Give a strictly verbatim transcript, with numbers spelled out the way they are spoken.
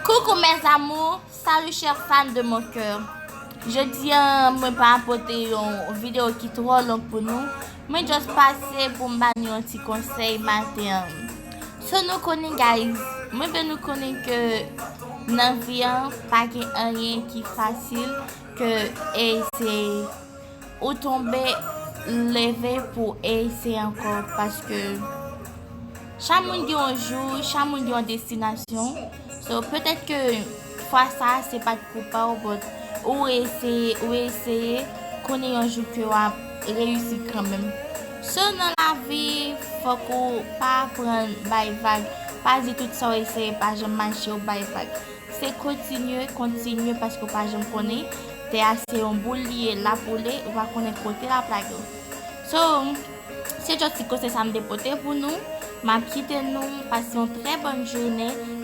Coucou mes amours, salut chers fans de mon cœur. Jodi a mwen pa pote yon videyo ki twò long pou nou. Mwen just pase pou m ba nou yon ti konsèy maten an. So nou konnen guys, mwen vle nou konnen ke nan vi an pa gen anyen ki fasil ke eseye ou tonbe, leve pou eseye ankò, paske chak moun gen yon jou, chak moun gen yon destinasyon. So petèt ke fwa sa se pa t pou pa w, but ou eseye, ou eseye, konnen yon jou ke w ap reyisi kanmenm. So nan lavi fòk ou pa aprann bay vag, pa di tout sa w eseye pa janm mache, ou bay vag. Se kontinye, kontinye, paske w pa janm konnen. Tè a se yon boul li ye, l ap woule, ou pa konnen kote l ap lage w. So se just ti konsèy sa m te pote pou nou. M ap kite nou pase yon trè bòn jounen.